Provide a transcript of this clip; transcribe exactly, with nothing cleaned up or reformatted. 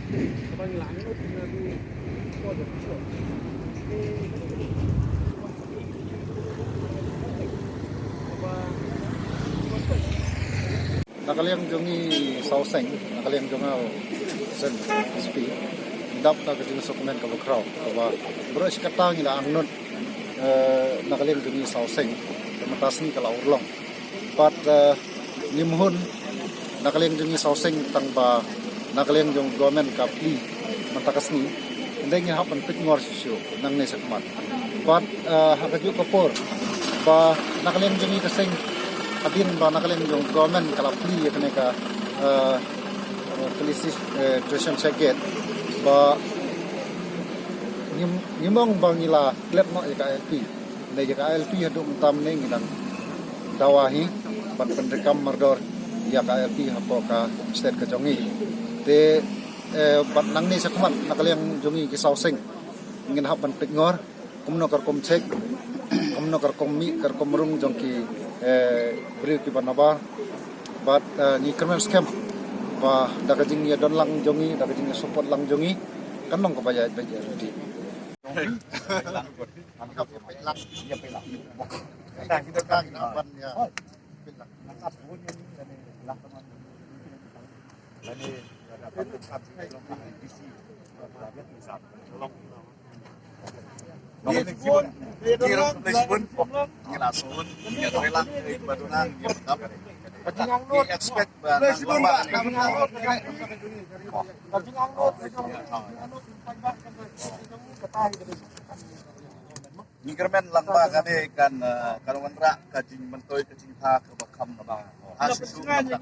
Na ka liang jong ngi Sawseng, na ka liang jong nga Sen S P, dap da ka jingsngewkmen kaba khraw, kaba baroh shi katta ngi la angnud, eh, na ka liang jong ngi Sawseng, ka mynta sngi ka la urlong. Pat, eh, ngi mhun, na ka liang jong ngi Sawseng tang ba na ka liang jong government ka plie mynta ka sngi. Ynda ngi hap ban peit ngor shisha nangne shakhmat. Pat, eh, ha kajuh ka por ba na ka liang jong ngi ka seng, hadien ba na ka liang jong government ka la plie ïa kane ka, eh, felicitation check gate, ba ngi, ngi mong ba ngi la klet noh ïa ka I L P. Ngi ïa ka I L P haduh mynta mynne ngi dang dawa hi ban pyndonkam mardor ïa ka I L P hapoh ka state ka jong ngi. Te, eh, bad nangne shakhmat na ka liang jong ngi ki Sawseng ngin hap ban peit ngor kumno ka rukom check, kumno ka rukom mih, ka rukom rung jong ki, eh, briew kiba nabar. Bad, eh, ngi kyrmen skhem ba da ka jingïadon lang jong ngi, da ka jingïasupport lang jong ngi, kan long kaba ïaid beit ïaid ryntih. Expect ba ngi kyrmen lang ba kane kan, eh, kan wanrah ka jingmyntoi ka jingtha kaba kham ba ha shisha.